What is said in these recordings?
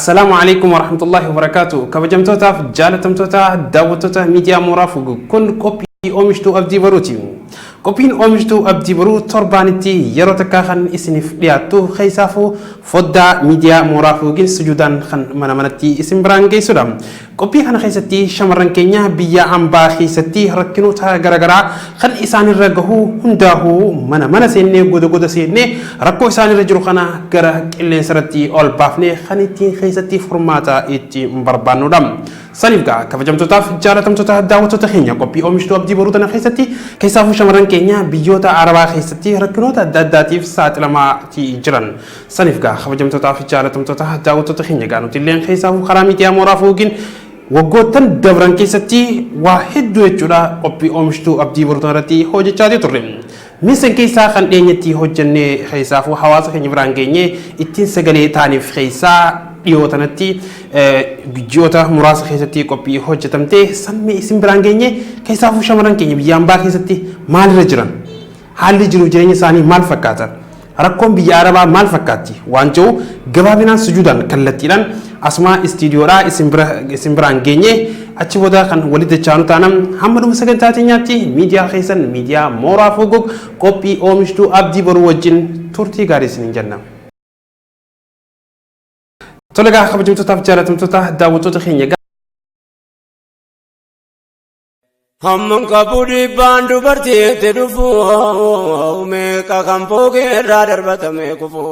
Assalaamu Aleykum Warahmatullahi Wabarakaatu. Kabajamtootaaf jaalatamtoota daawwattoota miidiyaa Mooraa Fugug kun qophii oomishtuu Abdii Boruuti. Qophiin oomishtuu Abdii Boruu torbaanitti yeroo takkaa kan isiniif dhiyaattu keessaafuu foddaa miidiyaa Mooraa Fugugin sujuudaan kan mana manatti isin biraan geessudha. Qophii kana keessatti shamarran keenya biyya ambaa keessatti rakkinoota garagaraa kan isaanirra gahu hundaahuu mana mana seennee goda goda seennee rakkoo isaanirra jiru kana gara qilleensarratti ol baafnee kan ittiin keessatti furmaata itti barbaannudha. Saniif gaa kabajamtootaaf jaalatamtoota daawwattoota keenya qophii oomishtuu Abdii Boruu tana keessatti keessaafuu shamarran keenya biyyoota Arabaa keessatti rakkinoota adda addaatiif saaxilamaa jiran. Saniif gaa kabajamtootaa fi jaalatamtoota daawwattoota keenya gaa nuti illeen keessaafuu karaa miidiyaa Mooraa Fuugiin waggoottan dabran keessatti waa hedduu jechuudha qophii oomishtuu Abdii Boruu irratti hojjechaa turre. Misan keessaa kan dhiyeenyatti hojjennee keessaafuu hawaasa keenya biraan geenyee ittiin sagalee ta'aniif keessaa dhiyoo tanatti ji'oota muraasa keessatti qophii hojjetamtee sammee isin biraan geenye keessaafuu shamarran keenya biyya ambaa keessatti maalirra jiran, haalli jiru jireenya isaanii maal fakkaata, rakkoon biyya Arabaa maal fakkaatti waan jiru gabaabinaan sujuudaan kallattiidhaan asumaa istiidiyoodhaa isin biraan geenye achi booda kan walitti dachaanu taanam hamma dhuma sagantaa teenyaatti miidiyaa keessan miidiyaa Mooraa Fugug qophii oomishtuu Abdii Boruu wajjin turtii gaarii isiniin jenna. Tole gaa kabajamtootaaf jaalatamtoota daawwattoota keenya. Hamman qabu dhiibbaan dubartiitti dhufu, meeqa kan fooqee irraa darbatame kufu.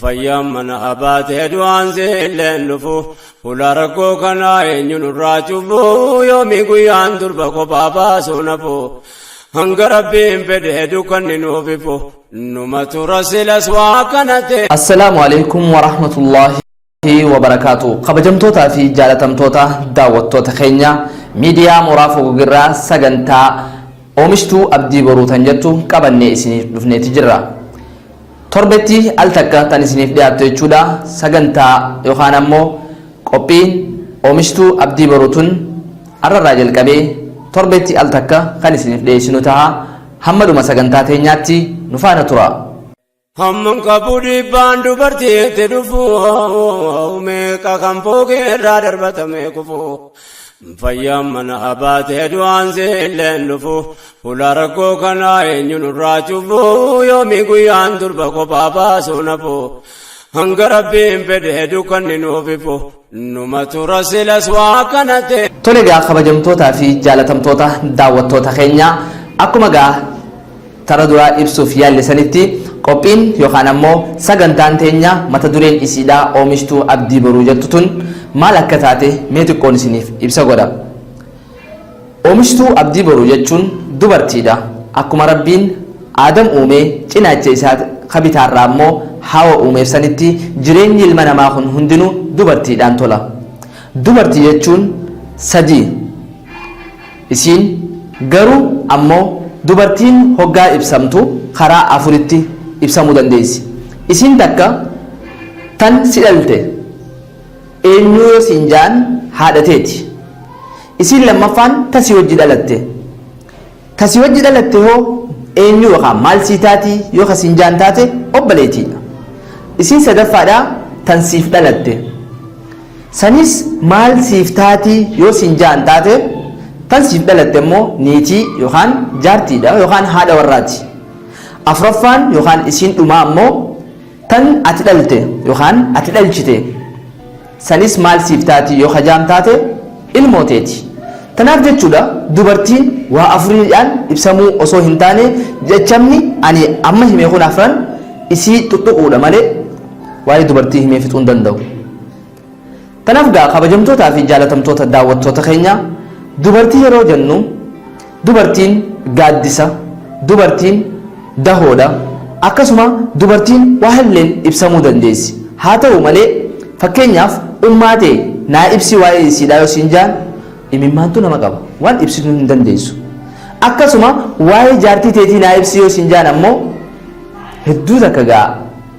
Fayyaan mana baatee du'aan seelleen dhufu, fuula rakkoo kanaa eenyu nurraa cufu, yoomii guyyaan durba kophaa baasuu nafu. Hanga Rabbiin fedhee dukkanni nuuf ifu, numa tura silas waa kana ta'e. Assalaamu alaikum warahmatullahi wabarakaatu. Kabajamtootaa fi jaalatamtoota daawwattoota keenya miidiyaa Mooraa Fugugirraa sagantaa oomishtuu Abdii Boruu tan jettu qabannee isiniif dhufneeti jirra. Torbetti al takka tan isiniif dhiyaattu jechuudha. Sagantaa yookaan ammoo qophiin oomishtuu Abdii Boruu tun har'arraa jalqabee torbetti al takka kan isiniif dhiyeessinu taha. Hamma dhuma sagantaa teenyaatti nu faana tura. Hamman qabu dhiibbaan dubartiitti dhufu, meeqa kan fooqee irraa darbatame kufu. Fayyaan mana baatee du'aan seelleen dhufu, fuula rakkoo kanaa eenyu nurraa cufu, yoomii guyyaan durba kophaa baasuu nafu. Hanga Rabbiin fedhee dukkanni nuuf ifu, numa tura silas waa kana ta'e. Tole gaa kabajamtootaa fi jaalatamtoota daawwattoota keenya, akkuma gaa tara duraa ibsuuf yaalle sanitti qophiin yookaan ammoo sagantaan teenya mata dureen isiidhaa oomishtuu Abdii Boruu jettu tun maal akka taate mee xiqqoon isiniif ibsa godha. Oomishtuu Abdii Boruu jechuun dubartiidha. Akkuma Rabbiin Aadam uumee cinaacha isaa ka bitaarraa ammoo Hawa uumeef sanitti jireenyi ilma namaa kun hundinuu dubartiidhaan tola. Dubartii jechuun sadii. Isiin garuu ammoo dubartiin hoggaa ibsamtu karaa afuritti ibsamuu dandeessi. Isiin takka tan si dhalte eenyuu yoo siin ja'an haadha teeti. Isiin lammaffaan ta si wajji dhalatte. Ta si wajji dhalatte hoo eenyuu yookaan maal sii taati yoo ka siin ja'an taate obboleetiidha. Isiin sadaffaadha tan siif dhalatte. Sanis maal siif taatii yoo siin ja'an taate tan siif dhalatte immoo niitii yookaan jaartiidha yookaan haadha warraati. Afuraffaan yookaan isiin dhumaa ammoo tan ati dhalte yookaan ati dhalchite. Sanis maal siif taatii yoo kajaam taate ilmoo teeti. Tanaaf jechuudha dubartiin waa afuriidhaan ibsamuu osoo hin taane jechamni ani amma hime kun afran isii tuttuquudha malee waa'ee dubartii himee fixuu hin danda'u. Kanaaf gaa kabajamtootaa fi jaalatamtoota daawwattoota keenya, dubartii yeroo jennu dubartiin gaaddisa, dubartiin dahoodha, akkasuma dubartiin waa illeen ibsamuu dandeessi. Haa ta'u malee fakkeenyaaf ummaa ta'e naa ibsi waa'ee isiidhaa yoo siin jaan imimmaantu nama qaba, waan ibsituu hin dandeessu. Akkasuma waa'ee jaartii teetii naa ibsi yoo siin jaan ammoo hedduu takka gaa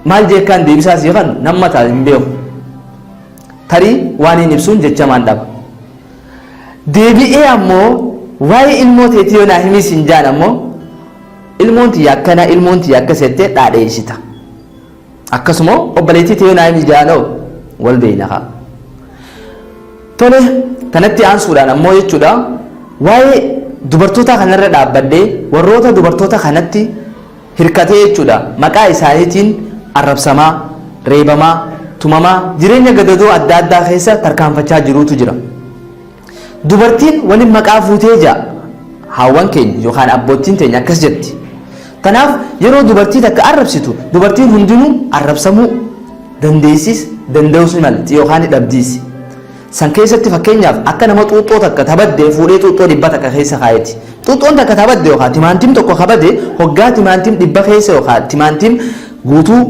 maal jeekkaan deebisaa sii kan nama ta'a hin beeku. Tarii waan hin ibsuun jechamaan dhaba. Deebi'ee ammoo waa'ee ilmoo teetii yoo naa himii siin jaan ammoo ilmoon tiyya akkana, ilmoon tiyya akkas jettee dhaadheessita. Akkasuma obboleettii tee yoo naa himii jaan hoo Wal beeyna kaa. Tole, kanatti aansuudhaan ammoo jechuudha waa'ee dubartootaa kanarra dhaabbadhee warroota dubartoota kanatti hirkatee jechuudha maqaa isaaniitiin arrabsamaa, reebamaa, tumamaa, jireenya gadadoo adda addaa keessa tarkaanfachaa jiruutu jira. Dubartiin waliin maqaa fuutee ja'a. Haawwan keenya yookaan abboottiin teenya akkas jetti. Kanaaf yeroo dubartii takka arrabsitu dubartiin hundinuu arrabsamuu dandeessis danda'us ni malti yookaan ni dhabdiis. San keessatti fakkeenyaaf akka nama xuuxxoo takka tabaddee fuudhee xuuxxoo 100 keessa kaa'eeti. Xuuxxoon takka tabadde yookaan timaantim tokko kabade hoggaa timaantim 100 keessa yookaan timaantim guutuu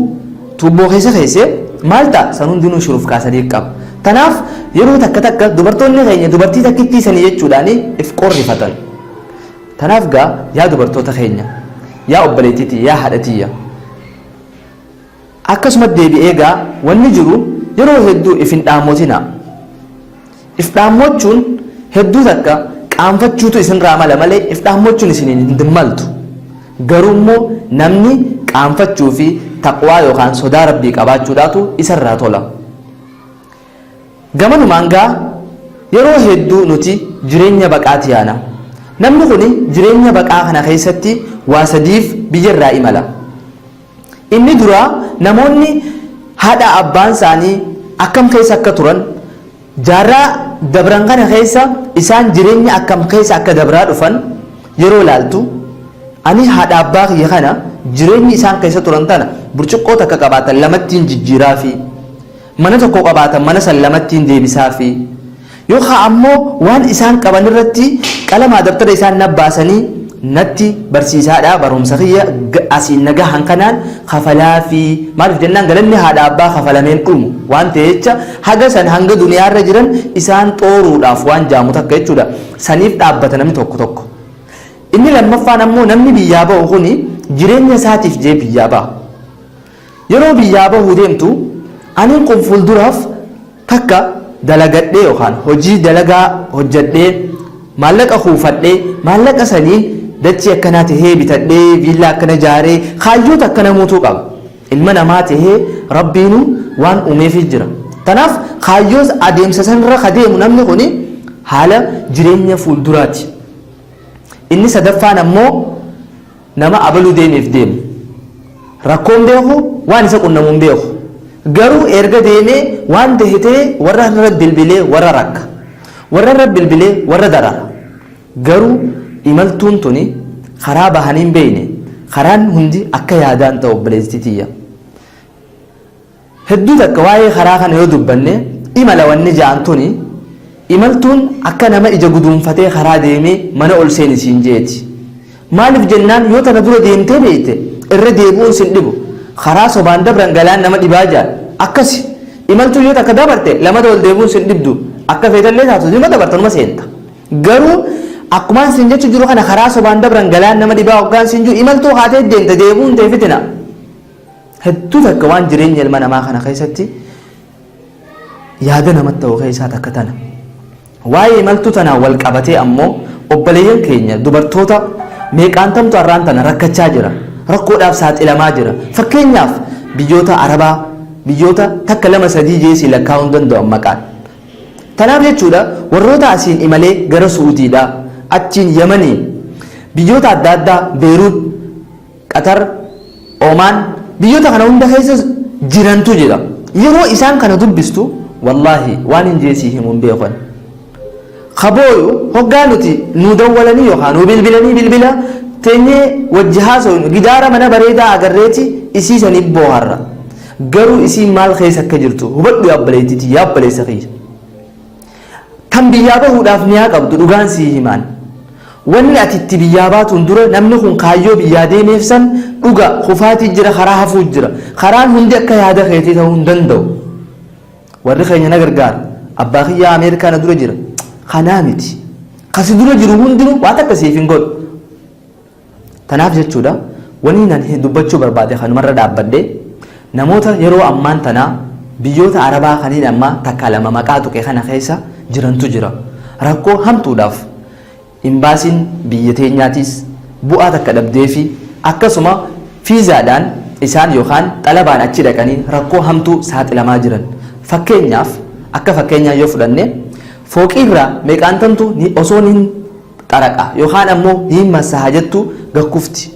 tuubboo keessa keesse maal ta'a? San hundinuu shuruf kaasanii qaba. Tanaaf yeroo takka takka dubartoonni keenya dubartii takkittii sanii jechuudhaan if qorrifatan. Tanaaf gaa yaa dubartoota keenya, yaa obboleettii tiyya, yaa haadha tiyya. Akkasuma deebi'ee gaa wanni jiru yeroo hedduu if hin dhaammotinaa. If dhaammochuun hedduu takka qaanfachuutu isinirraa mala malee if dhaammochuun isiniin hin maltu. Garuu immoo namni qaanfachuu fi taqwaa yookaan sodaa Rabbii qabaachuudhaatu isarraa tola. Gamanumaan gaa yeroo hedduu nuti jireenya baqaati yaana. Namni kuni jireenya baqaa kana keessatti waa sadiif biyyarraa imala. Inni duraa namoonni haadha abbaan isaanii akkam keessa akka turan, jaarraa dabran kana keessa isaan jireenya akkam keessa akka dabraa dhufan yeroo ilaaltu, ani haadha abbaa kiyya kana jireenyi isaan keessa turan tana burcuqqoo takka qabaatan lamattiin jijjiiraafi, mana tokko qabaatan mana san lamattiin deebisaafi, yookaan ammoo waan isaan qaban irratti qalamaa dabtara isaan na baasanii natti barsiisaadha barumsa kiyya asiin na gahan kanaan kafalaafi. Maaliif jennaan galanni haadha abbaa kafalameen dhumu waan ta'e jecha haga san hanga duniyaarra jiran isaan xooruudhaaf waan jaamu takka jechuudha saniif dhaabbata namni tokko tokko. Inni lammaffaan ammoo namni biyyaa bahu kuni jireenya isaatiif jee biyyaa baha. Yeroo biyyaa bahuu deemtu aniin kun fuulduraaf takka dalagadhee yookaan hojii dalagaa hojjadhee maallaqa kuufadhee maallaqa saniin dachii akkanaa tahee bitadhee viillaa akkana ijaaree kaayyoota akkana muutuu qaba. Ilma namaa tahee Rabbiinuu waan uumeefii jira. Tanaaf kaayyoo adeemsa sanirra ka deemu namni kuni haala jireenya fuulduraati. Inni sadaffaan ammoo nama abalu deemeef deemu. Rakkoo hin beeku, waan isa qunnamu hin beeku. Garuu erga deemee waan tahe ta'e warra irra bilbilee warra rakka. Warra irra bilbilee warra darara. Garuu imaltuun tuni karaa bahanii hin beekne. Karaan hundi akka yaadaan ta'u obboleettii tiyya. Hedduu takka waa'ee karaa kana yoo dubbanne imala wanni ja'an tuni imaltuun akka nama ija guduunfatee karaa deemee mana ol seeni siin je'eeti. Maaliif jennaan yoo tana dura deemtee beeyte irra deebi'uun sin dhibu. Karaa sobaan dabran galaan nama dhibaa ja'an. Akkasi. Imaltuun yoo takka dabarte lamada ol deebi'uun sin dhibdu. Akka feetallee taatu nima dabarta numa seenta. Garuu akkumaan siin jechu jiru kana karaa sobaan dabran galaan nama dhibaa hoggaan siin jiru imaltuu kaatee deemta deebi'uun tee fitina. Hedduu takka waan jireenya ilma namaa kana keessatti yaada namatti ta'u keessaa takka tana. Waa'ee imaltuu tanaan wal qabatee ammoo obboleeyyan keenya dubartoota meeqaantamtu har'aan tana rakkachaa jira. Rakkoodhaaf saaxilamaa jira. Fakkeenyaaf biyyoota Arabaa biyyoota takka lama sadii jeesii lakkaa'uu hin danda'u maqaan. Tanaaf jechuudha warroota asiin imalee gara Su'uudiidhaa, achiin Yamanii, biyyoota adda addaa Beeruut, Qatar, Omaan, biyyoota kana hunda keessa jirantu jira. Yeroo isaan kana dubbistu wallaahi waan hin jee sii himu hin beeku ani. Ka booyu hoggaa nuti nuu dawwalanii yookaan nuu bilbilanii bilbila teenyee wajji haasofnu gidaara mana bareedaa agarreeti isii saniif booharra. Garuu isiin maal keessa akka jirtu hubadhu yaa obboleettii tiyya yaa obboleessa kiyya. Tan biyyaa bahuudhaaf niyaa qabdu dhugaan sii himaan. Wanni ati itti biyyaa baatuun dura namni kun kaayyoo biyyaa deemeef san dhuga kufaatii jira karaa hafuu jira. Karaan hundi akka yaada keetii ta'uu hin danda'u. Warri keenya na gargaara. Abbaa kiyyaa Ameerikaa na dura jira. Kanaa miti. Ka si dura jiru hundinuu waa takka siif hin godhu. Tanaaf jechuudha waniin ani dubbachuu barbaade kanumarra dhaabbadhe namoota yeroo ammaan tanaa biyyoota Arabaa kaniin amma takka lama maqaa tuqe kana keessa jirantu jira. Rakkoo hamtuudhaaf imbaasiin biyya teenyaatiis bu'aa takka dhabdeefi akkasuma fiizaadhaan isaan yookaan xalabaan achi dhaqanii rakkoo hamtuu saaxilamaa jiran. Fakkeenyaaf, akka fakkeenyaa yoo fudhanne, fooqiirraa meeqaantamtu osoo hin xaraqa yookaan ammoo hin massaha jettu gakkufti.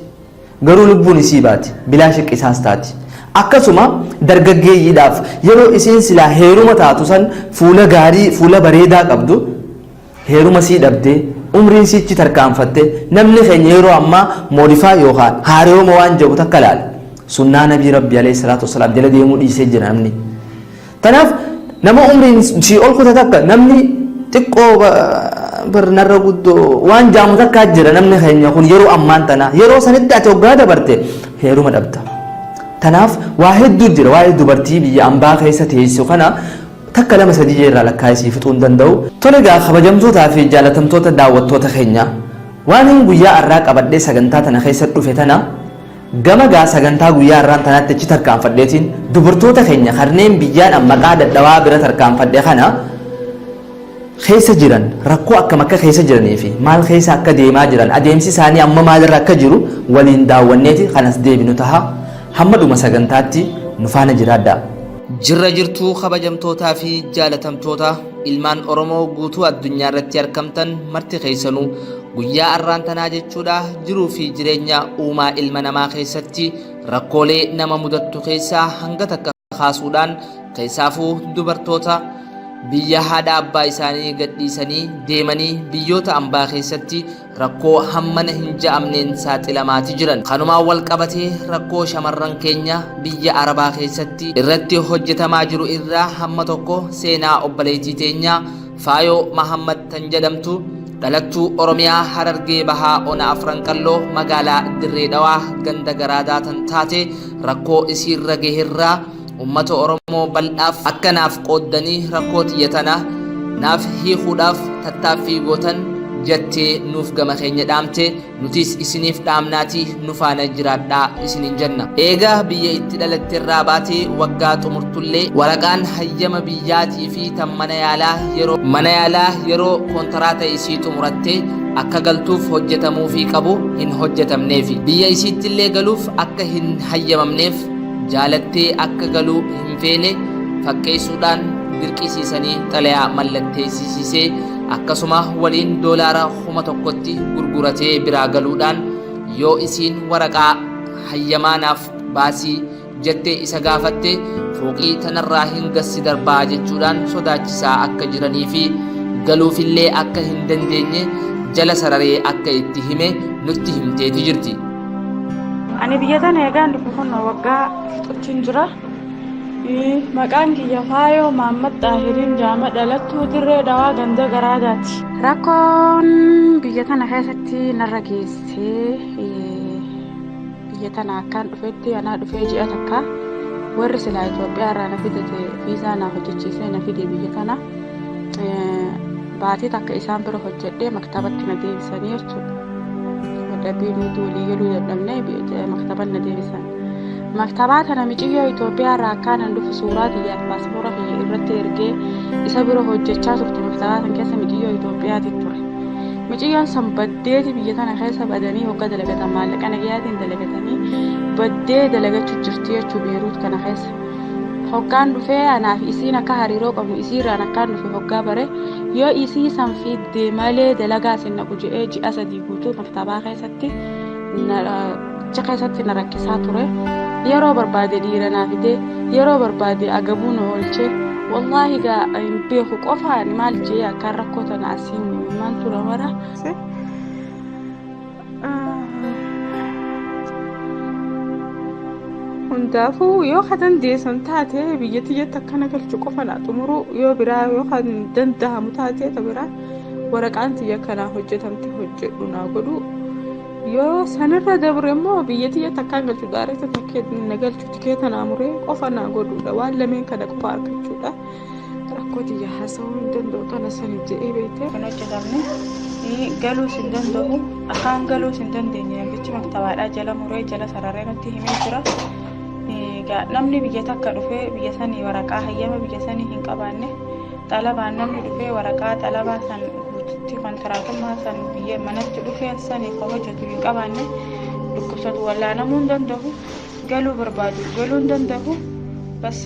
Garuu lubbuun isii baati. Bilaa shiqqisaas taati. Akkasuma dargaggeeyyiidhaaf yeroo isiin silaa heeruma taatu san fuula gaarii, fuula bareedaa qabdu, heeruma sii dhabdee, umriin siichi tarkaanfatte. Namni keenya yeroo ammaa moodifaa yookaan haareewama waan jedhu takka laala. Sunnaa Nabii Rabbii alayhi salaatu wassalaam jala deemuu dhiisee jira namni. Tanaaf nama umriin sii ol kute takka, namni xiqqoo bar narra guddoo waan jaamu takkaa jira namni keenya kun yeroo ammaan tana. Yeroo sanitti ati hoggaa dabarte heeruma dhabda. Tanaaf waa hedduu jira. Waa'ee dubartii biyya ambaa keessa teessu kana takka, lama, sadii irraa lakkaa'ee sii fixuu hin danda'u. Tole egaa, kabajamtootaa fi jaalatamtoota daawwattoota keenya, waan hin guyyaa har'aa qabadhee sagantaa tana keessa dhufe tana gama gaa sagantaa guyyaa har'aan tanaatti achi tarkaanfadheetiin dubartoota keenya kanneen biyyaan maqaa dadhabaa bira tarkaanfadhe kana keessa jiran, rakkoo akkam akka keessa jiranii fi maal keessa akka deemaa jiran, adeemsi isaanii amma maalirra akka jiru waliin daawwanneeti kanas deebinu taha. Hamma dhuma sagantaatti nu faana jiraadhaa. Jirra jirtuu, kabajamtootaa fi jaalatamtoota ilmaan Oromoo guutuu addunyaa irratti argamtan marti keessanuu, guyyaa arraan tanaa jechuudha, jiruu fi jireenya uumaa ilma namaa keessatti rakkoolee nama mudattu keessaa hanga takka kaasuudhaan, keessaafuu dubartoota biyya haadha abbaa isaanii gadhiisanii deemanii biyyoota ambaa keessatti rakkoo hammana hin ja'amneen saaxilamaati jiran. Kanumaan wal qabatee rakkoo shamarran keenya biyya Arabaa keessatti irratti hojjetamaa jiru irraa hamma tokko seenaa obboleettii teenyaa Faayoo Mahammad tan jedhamtu, dhalattuu Oromiyaa Harargee Bahaa, Ona Afran Qalloo, magaalaa Dirree Dhawaa, ganda Garaadaa tan taate, rakkoo isiirra gaherraa ummata Oromoo bal'aaf akka naaf qooddanii rakkoo tiyya tana naaf hiikuudhaaf tattaaffii gootan jettee nuuf gama keenya dhaamte, nutis isiniif dhaamnaatii nu faana jiraadhaa isiniin jenna. Eega biyya itti dhalatte irraa baatee waggaa xumurtullee, waraqaan hayyama biyyaatii fi tan mana yaalaa yeroo mana yaalaa yeroo kontaraata isii xumuratte akka galtuuf hojjetamuufii qabu hin hojjetamneefi. Biyya isiittillee galuuf akka hin hayyamamneef, jaalattee akka galuu hin feene fakkeessuudhaan dirqisiisanii xalayaa mallatteessisiisee, akkasuma waliin doolaara 1000tti gurguratee biraa galuudhaan, yoo isiin waraqaa hayyamaa naaf baasii jettee isa gaafatte, fooqii tanarraa hin gassi darbaa jechuudhaan sodaachisaa akka jiranii fi galuufillee akka hin dandeenye jala sararee akka itti hime nutti himteeti jirti. Ani biyya tana eegaan dhufe kun waggaa fixuchiin jira. Maqaan kiyya Faayoo Mahammad Xaahiriin Jaama, dhalattuu Dirree Dhawaa, ganda Garaadaati. Rakkoon biyya tana keessatti narra geessee, biyya tana akkaan dhufetti anaa dhufee ji'a takka, warri silaa Itoophiyaa irraa na fidate viizaa na hojjechiisee na fide biyya tana. Baatii takka isaan bira hojjedhee maktabatti na deebisanii jechuudha. Dadhabbii nuti walii galuu dadhabnee maktaban na deebisan. Maktabaa tana miciyyoo Itoophiyaa irraa akkaanan dhufu suuraa kiyyaaf paaspoora kiyya irratti ergee, isa bira hojjechaa turte maktabaa san keessa miciyyoo Itoophiyaati ture. Miciyyoon san baddeeti. Biyya tana keessa badanii hogga dalagatan maallaqa nagayaatiin dalagatanii baddee dalagachuu jirti jechuu Beeruut kana keessa. Hoggaan dhufee anaaf isiin akka hariiroo qabnu isiirraan akkaan dhufe hoggaa bare, yoo isii san fidde malee dalagaa sin naqu jedhee ji'a 3 guutuu maktabaa keessatti achi keessatti na rakkisaa ture. Yeroo barbaade dhiira naa fidee, yeroo barbaade agabuu na oolchee, wallaahi gaa hin beeku qofaan maal jee akkaan rakkoo tana asiin maal tura mara. Hundaafuu yoo ka dandeessan taate biyya tiyyatti akkana galchu qofa naa xumuruu, yoo biraa yoo kan danda'amu taate ta biraa waraqaan tiyya akkanaa hojjetamte hojjedhu naa godhu, yoo sanirra dabre immoo biyya tiyyatti akkaan galchu daarekta takkee na galchu, tikeeta naa muree qofa naa godhuudha. Waan lameen kana qofa argachuudha. Rakkoo tiyya haasa'uu hin danda'u tana sani jedhee beekte. Kan hojjetamne galuus hin danda'u, akkaan galuus hin dandeenye namtichi maktabaadhaa jala muree jala sararee natti himee jira. Namni biyya takka dhufee biyya sanii waraqaa hayyama biyya sanii hin qabaanne, xalabaan namni dhufee waraqaa xalabaa san guututti kontiraatummaa san biyya manatti dhufee saniif kan hojjetu hin qabaanne, dhukkubsatu wallaanamuu hin danda'u, galuu barbaadu galuu hin danda'u. Bas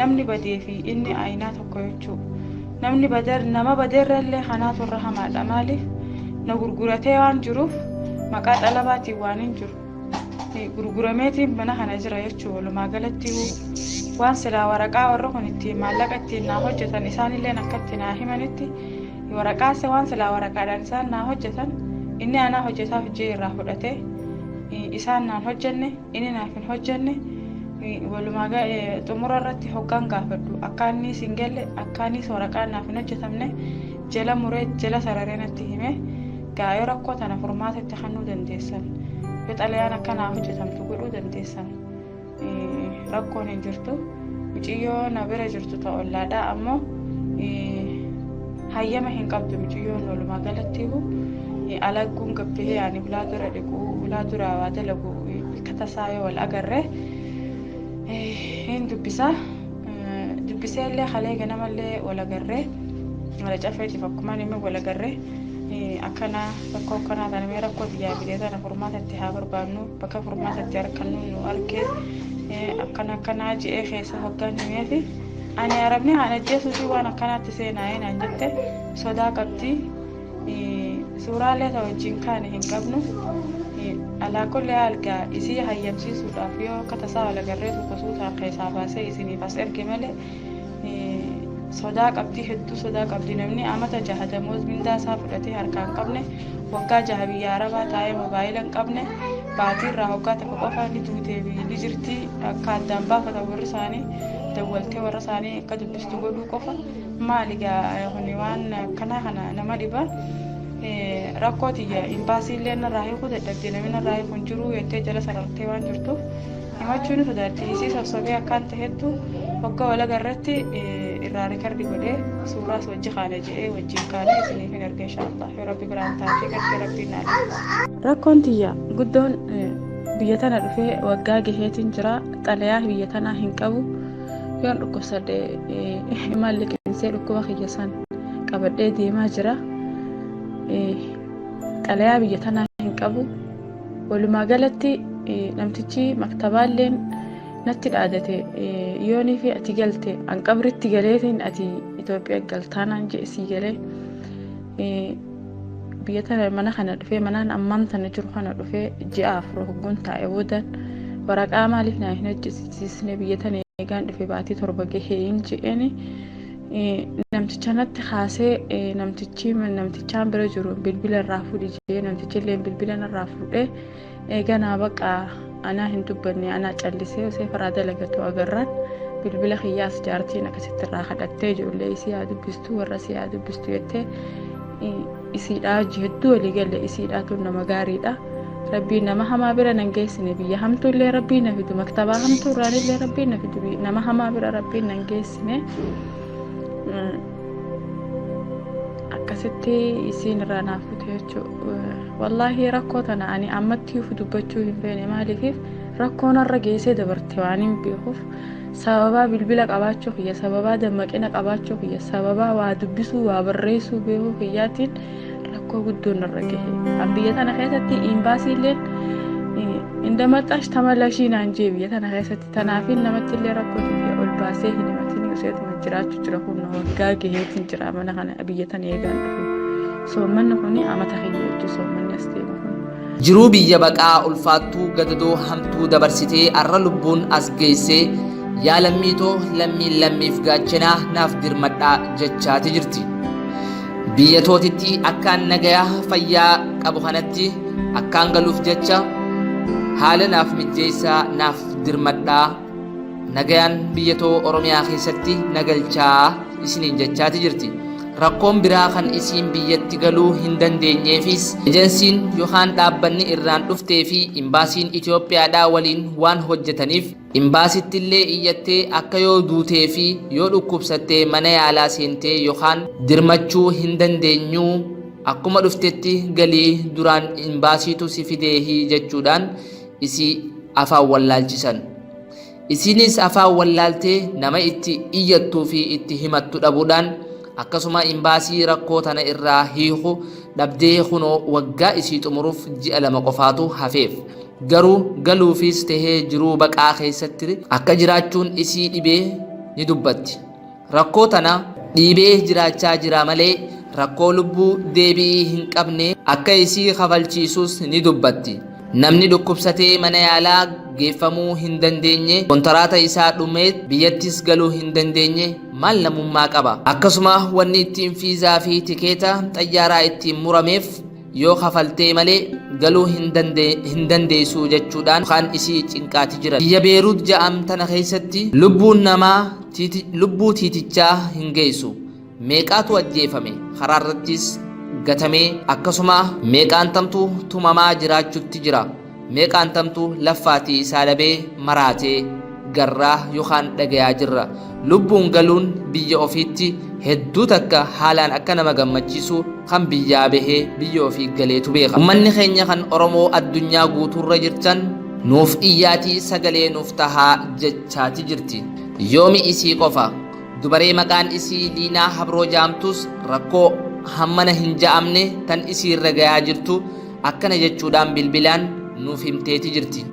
namni badee fi inni aynaa tokko jechuu. Namni bader nama badeerra illee kanaatu irra hamaadha. Maaliif na gurguratee waan jiruuf maqaa xalabaatiin waan hin jiru. Gurgurameetiin mana kana jira jechuu walumaa galatti waan silaa waraqaa warri kun ittiin maallaqa ittiin naa hojjetan isaanilleen akka itti naa himanitti waraqaa waan silaa waraqaadhaan isaan naa hojjetan inni anaa hojjetaa hojii irraa fudhatee isaan naan hojjenne inni naaf hin hojjenne. Walumaa xumura irratti hoggaan gaafadhu akka inni hin galle, akka innis waraqaan naaf hin hojjetamne jala muree jala sararee natti hime. Gaayoo rakkoo tana furmaata itti kennuu dandeessan, yoo xalayaan akka naaf hojjetamtu godhuu dandeessan, rakkoon hin jirtu. Muciyyoo na bira jirtu ta ollaadhaa ammoo hayyama hin qabdu. Muciyyoon walumaa galatti alagguun gabbahee ani ulaa dura dhiqu, ulaa dura waa dalagu, akka tasaa yoo wal agarre hin dubbisa. Dubbisee illee halee ganamallee wal agarree wala cafeetiif akkuma inni wal agarree akkana rakkoo akkanaa tana mee rakkoo xiyyaa fidee tana furmaata itti haa barbaannu, bakka furmaata itti argannu nu argee akkana akkanaa je'ee keessa hoggaan himee fi ani arabni haan ajjeesuufi waan akkanaatti seenaa'ee naan jette sodaa qabdi. Suuraalee ta wajjin kaane hin qabnu. Alaa kulli algaa isii hayyamsiisuudhaaf yoo akka tasaa wal agarree suuta suutaan keessaa baasee isiniif as erge malee sodaa qabdi, hedduu sodaa qabdi. Namni amata 6 damoos mindaa isaa fudhatee harkaa hin qabne, waggaa 6 biyya arabaa taa'ee moobaayila hin qabne, baatii irraa waggaa tokko qofa ni duutee ni jirti akka addaan baafatan warri isaanii dawwaltee warra isaanii akka dubbistu godhuu qofa. Maali gaa kuni waan akkanaa kana nama dhiba. Rakkoo tiyya imbaasii illee narraa hiikuu dadhabde, namni narraa hiiku hin jiru jettee jala sarartee waan jirtuuf himachuu ni sodaatti. Isii sossobee akkaan tahettu hogga wal agarratti irraa record godhee suuraas wajji kaane je'ee wajjin kaane isiniif hin erga inshaallah yoo rabbi biraan taatee gartee rabbiin naa laafisa. Rakkoon tiyya guddoon biyya tana dhufee waggaa gaheetiin jira, xalayaa biyya tanaa hin qabu. Yoon dhukkubsadhe maal liqimsee dhukkuba kiyya san qabadhee deemaa jira. Xalayaa biyya tanaa hin qabu. Walumaa galatti namtichi maktabaalleen natti dhaadate, yoonii fi ati galte an qabritti galeetiin ati Itoophiyaa galtaanaan jedhe sii galee. Biyya tana mana kana dhufee, manaan ammaan tana jiru kana dhufee ji'a 4 hogguun taa'e boodan waraqaa maaliif naa hin hojjechiisne, biyya tana eegaan dhufe baatii 7 gahee hin je'eeni. Namticha natti kaasee, namtichi namtichaan bira jiru bilbila irraa fuudhi jedhee, namtichi illee bilbila narraa fuudhee eeganaa baqa anaa hin dubbanne, anaa callisee osoo faraa dalagatu agarraan bilbila kiyyaas jaartiin akkasitti irraa kadhattee ijoollee isii haa dubbistu, warra isii haa dubbistu jettee isiidhaa hojii hedduu walii galle. Isiidhaa tun nama gaariidha. Rabbiin nama hamaa bira nan geessine, biyya hamtuu illee rabbiin na fidu, maktabaa hamtuu irraan illee rabbiin na fidu, nama hamaa bira rabbiin nan geessine. Akkasitti isiin irraa naaf fute jechuudha. Wallaahi rakkoo tana ani ammatti ufu dubbachuu hin feene, maaliif rakkoo narra geessee dabarte waan hin beekuuf, sababaa bilbila qabaachuu kiyya, sababaa dammaqina qabaachuu kiyya, sababaa waa dubbisuu waa barreessuu beekuu kiyyaatiin rakkoo guddoon narra gahe. An biyya tana keessatti imbaasii illeen indamaxxaash tamalashii naan jee biyya tana keessatti. Tanaafin namatti illee rakkoo tiyya ol baasee hin himatin useetuma jiraachuu jira. Kun waggaa gaheetiin jira mana kana biyya tana eegaan dhufe. Soommanni kun amata kiyya jechuudha, soommanni as deemu kun. Jiruu biyya baqaa ulfaattuu gadadoo hamtuu dabarsitee arra lubbuun as geessee, yaa lammiitoo lammiin lammiif gaachenaa naaf dirmadhaa jechaati jirti. Biyya tootitti akkaan nagayaa fayyaa qabu kanatti akkaan galuuf jecha haala naaf mijjeessaa, naaf dirmadhaa, nagayaan biyya too Oromiyaa keessatti na galchaa isiniin jechaati jirti. Rakkoon biraa kan isiin biyyatti galuu hin dandeenyeefis ejensiin yookaan dhaabbanni irraan dhuftee fi imbaasiin Itoophiyaadhaa waliin waan hojjetaniif imbaasitti illee iyyattee akka yoo duutee fi yoo dhukkubsattee mana yaalaa seentee yookaan dirmachuu hin dandeenyuu, akkuma dhuftetti galii, duraan imbaasiitu si fideehi jechuudhaan isii afaan wallaalchisan. Isiinis afaan wallaaltee nama itti iyyattuu fi itti himattu dhabuudhaan akkasuma imbaasii rakkoo tana irraa hiiku dhabdee kunoo waggaa isii xumuruuf ji'a 2 qofaatu hafeef. Garuu galuufis tahee jiruu baqaa keessatti akka jiraachuun isii dhibee ni dubbatti. Rakkoo tana dhiibee jiraachaa jira malee rakkoo lubbuu deebi'ii hin qabne akka isii kafalchiisus ni dubbatti. Namni dhukkubsatee mana yaalaa geeffamuu hin dandeenye, kontaraata isaa dhumee biyyattis galuu hin dandeenye maal namummaa qaba? Akkasuma wanni ittiin fiizaa fi tikeeta xayyaaraa ittiin murameef yoo kafaltee malee galuu hin dandeessu jechuudhaan kaan isii cinqaati jiran. Biyya Beeruut ja'am tana keessatti lubbuun namaa lubbuu tiitichaa hin geessu. Meeqaatu ajjeefame, karaarrattis gatamee, akkasuma meeqaantamtu tumamaa jiraachutti jira. Meeqaantamtu laffaatii isaa dhabee maraatee garraa yookaan dhagayaa jirra. Lubbuun galuun biyya ofiitti hedduu takka haalaan akka nama gammachiisu kan biyyaa bahee biyya ofii galeetu beeka. Ummanni keenya kan Oromoo addunyaa guutuurra jirtan nuuf iyyaatii sagalee nuuf tahaa jechaati jirti. Yoomi isii qofa. Dubaree maqaan isii Liinaa Habroo jaamtus rakkoo hammana hin ja'amne tan isiirra gayaa jirtu akkana jechuudhaan bilbilaan nuuf himteeti jirti.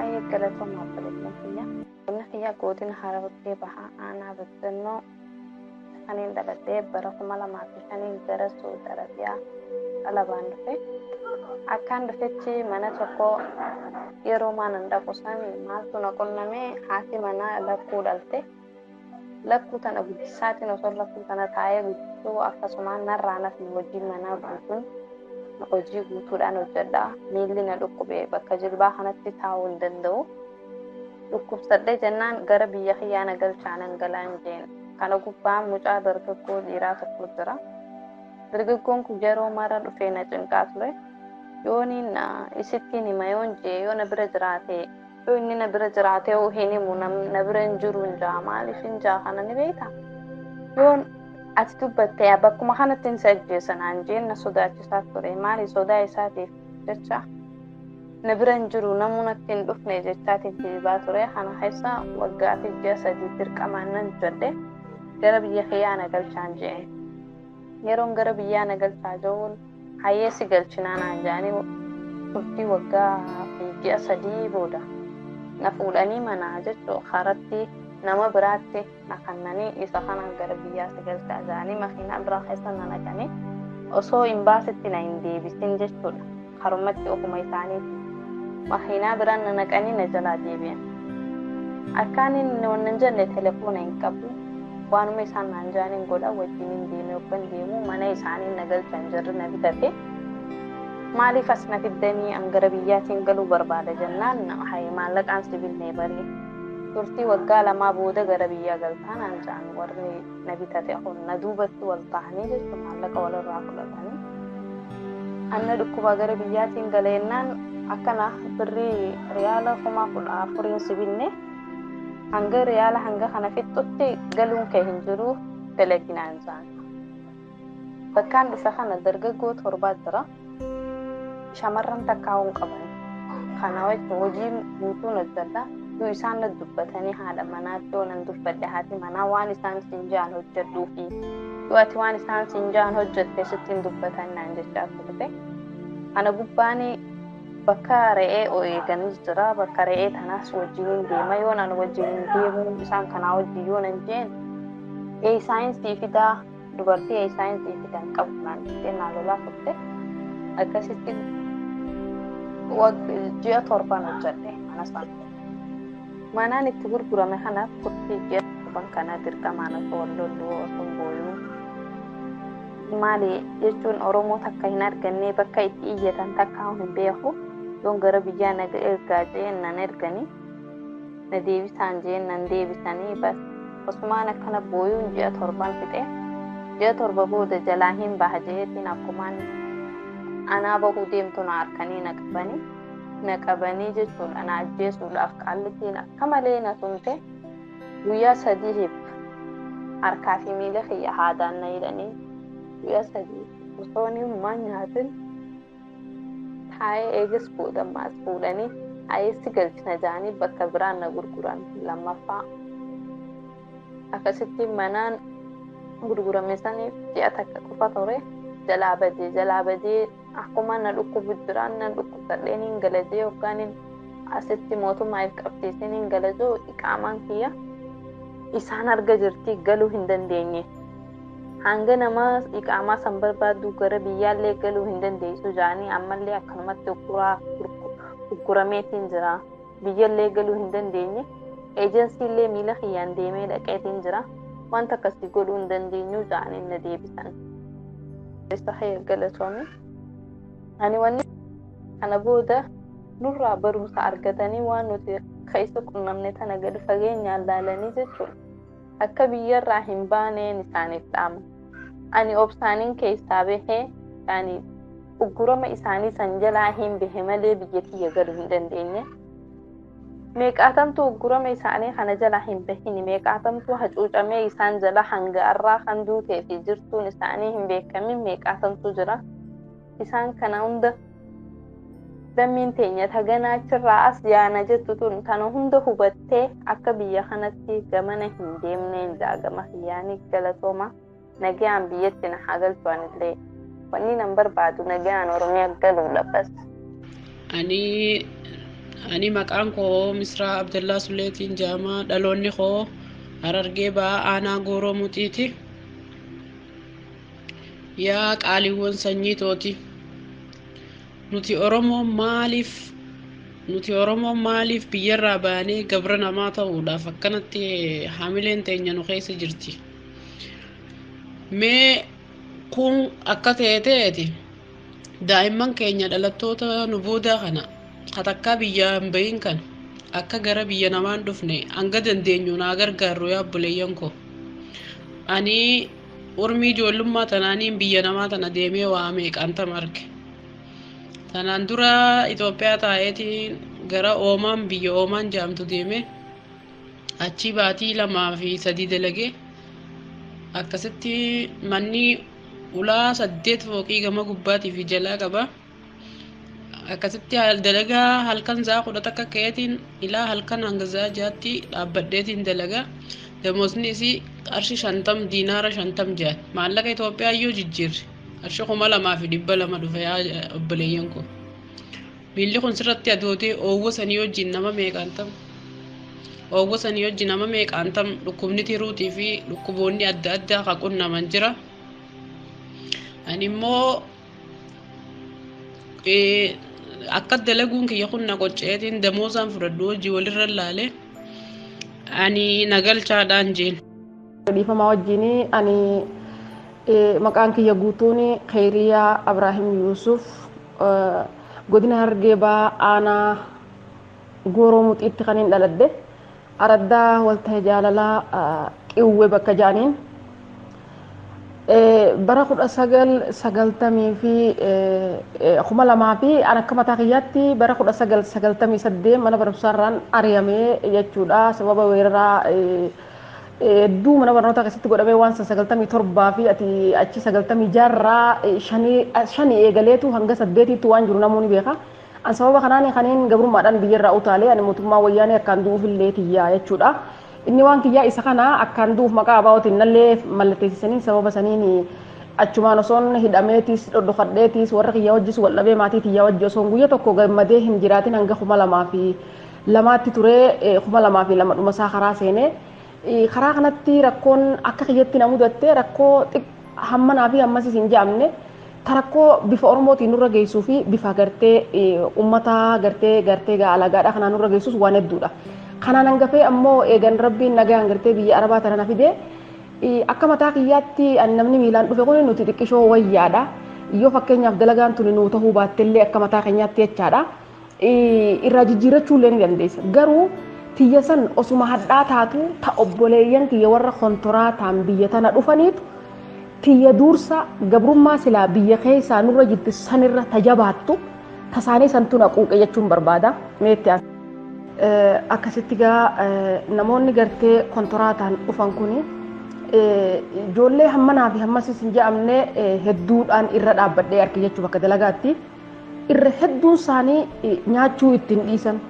Ayyee, galatooma obboleettiin kiyya. Godina kiyya godina Harargee Bahaa aanaa Baddannoo kaniin dhaladhee bara 2005 gara Suudi Arabiyaa dhalabaan dhufe. Akkaan dhufetti mana tokko yeroo maanan dhaqu san maaltu na qunname? Haati manaa lakkuu dhalte. Lakkuu tana guddisaatiin osoo lakkuu tana taa'ee guddisuu akkasumaan narraa nafni hojii manaa guutuun hojii guutuudhaan hojjedha. Miilli na dhukkube, bakka jilbaa kanatti taa'uu hin danda'u. Dhukkubsadhee jennaan gara biyya kiyyaa na galchaa, nan galaan jeen. Kana gubbaa mucaa dargaggoo dhiiraa tokko jira. Dargaggoon kun yeroo mara dhufee na cinqaa ture. Yooniin isittiin hima yoon jee, yoo na bira jiraate, yoo inni na bira jiraate hoo hin himu, na bira hin jiru hin jaa. Maaliif hin jaa kana ni beektaa? Yoon ati dubbatte bakkuma kanatti hin si ajjeesa naan jeen na sodaachisaa ture. Maali sodaa isaatiif jecha na bira hin jiru, namuu natti hin dhufne jechaatiin kijibaa ture. Kana keessa waggaa fi ji'a 3 dirqamaan nan jedhe, gara biyya kiyyaa na galchaan jeen. Yeroon gara biyyaa na galchaa jiruun hayyee si galchinaa naan jedhanii turtii waggaa fi ji'a 3 booda na fuudhanii manaa jechuu karatti nama biraatti na kannanii, isa kana gara biyyaa si galchaa jedhanii makiinaa biraa keessa na naqanii osoo imbaasitti na hin deebisin jechuudha. Karumatti ofuma isaaniiti makiinaa biraan na naqanii na jalaa deebi'an. Akkaan inni wannan jenne telefoona hin qabu. Waanuma isaan naan jaaniin godha, wajjin hin deeme. Hoggan deemu mana isaanii na galchan, jarri na bitate. Maaliif as na fiddanii? An gara biyyaatiin galuu barbaada jennaan, haye maallaqaan si binnee barii, turtii waggaa 2 booda gara biyyaa galtaa naan jaan. Warri na bitate kun na duubatti wal ta'anii jechuun maallaqa walirraa fudhatanii. Anna dhukkubaa gara biyyaatiin galeennaan akkana birrii riyaala 14,000 si binne, hanga riyaala hanga kana fixxutti galuun kee hin jiru, dalaginaan jaan. Bakkaan dhufe kana dargaggoo torbaa jira. Shamarran takkaa'uu hin qaban. Kana hojii guutuun hojjedha. Yoo isaan na dubbatanii haadha manaatti yoo nan dubbadhe, haati manaa waan isaan siin ja'an hojjedhuufi yoo ati waan isaan siin ja'an hojjette sitti hin dubbatan naan jechaa turte. Kana gubbaan bakka re'ee eeganis jira. Bakka re'ee tanaas wajjiniin deema. Yoo nan wajjiniin deemuu isaan kanaa wajjin yoo nan jeen, ee saayinsii fidaa, dubartii ee saayinsii fidan qabu naan jettee naa lolaa turte. Akkasitti ji'a 7n hojjedhe mana sana. Manaan itti gurgurame kana turtii ji'a 7 kana dirqamaan osoo wal lollu, osoo booyuu, maali jechuun Oromoo takka hin arganne, bakka itti iyyatan takka hin beeku. Yoon gara biyyaa na ergaa jeen nan erganii, na deebisaan jeen nan deebisanii. Bas osumaan akkana booyuun ji'a 7n fixe. Ji'a 7 booda jalaa hin baha jeetiin akkumaan anaa bahuu deemtu na harkanii na qabanii, na qabanii jechuudha. Na ajjeesuudhaaf qaallittiin akka malee na tumte. Guyyaa 3f harkaa fi miila kiyya haadaan na hidhanii, guyyaa 3 osoo inni nyaatin taa'ee, eegas booda ammaas fuudhanii hayeessi galchina jedhanii bakka biraan na gurguran lammaffaa. Akkasitti manaan gurgurame saniif ji'a takka qofa ture, jalaa badee, jalaa badee. Akkuma na dhukkubu jira, na dhukkubsadheen gala jee yookaan asitti mootummaa if qabsiiseen gala jiru, iqaamaan kiyya isaan arga jirti, galuu hin dandeenye. Hanga nama iqaamaa san barbaaddu gara biyyaallee galuu hin dandeessu jaanii ammallee akkanumatti uggurameetiin jira. Biyyallee galuu hin dandeenye. Eejensiillee miila kiyyaan deemee dhaqeetiin jira. Wanta akkasii godhuu hin dandeenyu jaanii na deebisan. Isa galatoomi. Ani wanni kana booda nurraa barumsa argatanii waan nuti keessa qunnamne tana gadi fageenyaan laalanii jechuudha. Akka biyyarraa hin baaneen isaaniif dhaama. Ani obsaaniin keessaa bahee, yani uggurama isaanii san jalaa hin bahe malee biyya tiyya galuu hin dandeenye. Meeqaatamtu uggurama isaanii kana jalaa hin bahini, meeqaatamtu hacuucamee isaan jala hanga arraa kan duutee fi jirtuun isaanii hin beekamin meeqaatamtu jira. Isaan kana hunda lammiin teenya taganaa achirraa as yaana jettu tun kana hunda hubattee akka biyya kanatti gamana hin deemneen jaagama kiyyaanii. Galatooma, nagayaan biyyatti na haa galchu. Anillee wanni nan barbaadu nagayaan Oromiyaa galuudha bas. Ani maqaan koo Misraa Abdallaa Suleetiin jedhama. Dhaloonni koo Harargee Ba'aa, aanaa Gooroo Muxiiti. Yaa qaaliiwwan sanyii tooti. Nuti Oromoo maaliif biyyarraa baanee gabra namaa ta'uudhaaf akkanatti hamileen teenya nu keessa jirti? Mee kun akka ta'e ta'eeti, daa'imman keenya dhalattoota nu boodaa kana katakkaa biyya hin bahin kana akka gara biyya namaan dhufne hanga dandeenyu naa gargaarru. Yaa obboleeyyan koo, ani urmii ijoollummaa tanaaniin biyya namaa tana deemee waa meeqaan tama arge. Tanaan dura Itoophiyaa taa'eetiin gara Oomaan, biyya Oomaan jedhamtu deeme. Achi baatii 2 fi 3 dalagee, akkasitti manni ulaa saddeet fooqii gama gubbaatii fi jalaa qaba. Akkasitti dalagaa halkan sa'a 11 ka'eetiin ilaa halkan hanga sa'a 6tti dhaabbadheetiin dalagaa. Damoosni isii qarshii 50, diinaara 50 jedhan. Maallaqa Itoophiyaa iyyuu jijjiirre qarshii 2200 dhufe. Yaa obboleeyyan koo, miilli kun sirratti adootee oowwa sanii wajjin nama meeqaan tam, oowwa sanii wajjin nama meeqaan tam dhukkubni tiruutii fi dhukkuboonni adda addaa kan qunnaman jira. Ani immoo akka dalaguun kiyya kun na qocceetiin damoosaan fudhadhu hojii walirra laale ani nagalchaadhaan jeen. Dhiifama wajjin, ani maqaan kiyya guutuun Kheyriyaa Abraahim Yuusuf, godina Harargee Bahaa, aanaa Gooroo Muxiitti kan hin dhaladhe, araddaa Waltahe Jaalalaa Qiwwee bakka jaaniin. Bara 1990 fi 2000 fi an akka mataa kiyyaatti bara 1998 mana barumsaarraan ari'amee jechuudha. Sababa weeraraa hedduu mana barnootaa keessatti godhamee waan san 97 fi ati achi sagaltamii jaarraa shanii eegaleetu hanga saddeetiitti waan jiru namoonni beeka. An sababa kanaan kaniin gabrummaadhaan biyyarraa utaalee, ani mootummaa Wayyaanee akkaan du'uuf illee tiyyaa jechuudha. Inni waan kiyyaa isa kana akkaan du'uuf maqaa abaa'ootiin nallee mallatteessisanii, sababa saniin achumaan osoon hidhameetis dhodhokadheetis warra kiyyaa wajjis wal dhabee, maatii tiyyaa wajji osoon guyya tokko gammadee hin jiraatin hanga 2002tti turee, 2002 dhuma isaa karaa seenee. Karaa kanatti rakkoon akka kiyyatti na mudatte rakkoo hammanaa fi ammasis hin jedhamne, ta rakkoo bifa Oromootiin nurra geessuu fi bifa gartee uummata gartee alagaadha kanaan nurra geessus waan hedduudha. Kanaan hangafee ammoo eegan Rabbiin nagaan gartee biyya Arabaa tana na fidee, akka mataa kiyyaatti ani namni miilaan dhufe kun nuti xiqqishoo wayyaadha. Yoo fakkeenyaaf dalagaan tuni nuu tahuu baattellee akka mataa keenyaatti jechaadha. Irraa jijjiirrachuu illee ni dandeessa. Garuu tiyya san osuma hadhaa taatu, ta obboleeyyan kiyya warra kontoraataan biyya tana dhufaniitu tiyya duursa gabrummaa silaa biyya keessaa nurra jirti sanirra tajabaattu tasaanii santu na quuqe jechuun barbaada. Meetti akkasitti gaa namoonni gartee kontoraataan dhufan kuni ijoollee hammanaa fi hammasis hin jedhamne hedduudhaan irra dhaabbadhee arge jechuu bakka dalagaatti. Irra hedduun isaanii nyaachuu ittiin dhiisan,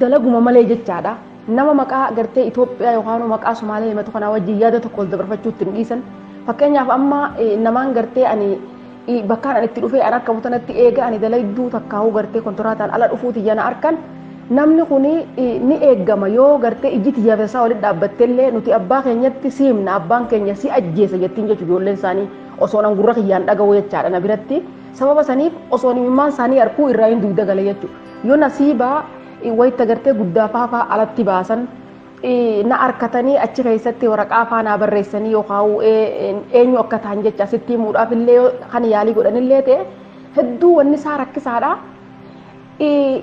dalaguma malee jechaadha. Nama maqaa gartee Itoophiyaa yookaan maqaa Sumaalee himatu kanaa wajjin yaada tokko ol dabarfachuu ittiin dhiisan. Fakkeenyaaf amma namaan gartee ani Bakkaan ani itti dhufee an arkamu tanatti eega ani dalayduu takkaahuu gartee kontoraataan ala dhufuu tiyya na arkan, namni kun ni eeggama. Yoo gartee ijji tiyyaaf isaa walitti dhaabbattellee, nuti abbaa keenyatti siimna, abbaan keenya si ajjeesa jettiin jechuudha ijoolleen isaanii, osoo an gurra kiyyaan dhaga'u jechaadha na biratti. Sababa saniif osoo imimmaan isaanii arkuu irraa hin dugda gale jechuudha. Yoo nasiibaa wayitta gartee guddaa faafaa alatti baasan na arkatanii, achi keessatti waraqaa faanaa barreessanii yookaan eenyu akka ta'an jecha asitti himuudhaaf illee kan yaalii godhanillee ta'e, hedduu wanni isaa rakkisaadha.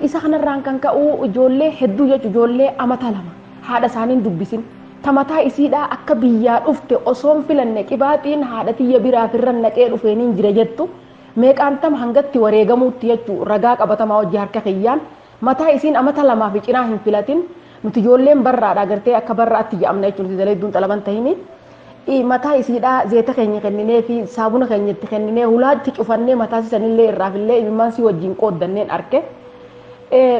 Isa kanarraan kan ka'u ijoollee hedduu jechuun ijoollee amata 2 haadha isaanii dubbisin, tamataa isiidhaa akka biyyaa dhufte osoo hin filanne qibaaxiin haadha tiyya biraa firra naqee dhufeeniin jira jettu meeqaan tam hangatti wareegamuutti jechuu ragaa qabatamaa hojii harka kiyyaan. Mataa isiin amata 2 fi cinaa hin filatin, nuti ijoolleen barraadha gartee akka barraatti jedhamna jechuun, nuti dalaydduun xalaban tahini, mataa isiidhaa zeeta keenya kenninee fi saabuna keenya itti kenninee hulaatti cufannee mataa isiisanillee irraafillee imimmaan sii wajjin qooddanneen arke.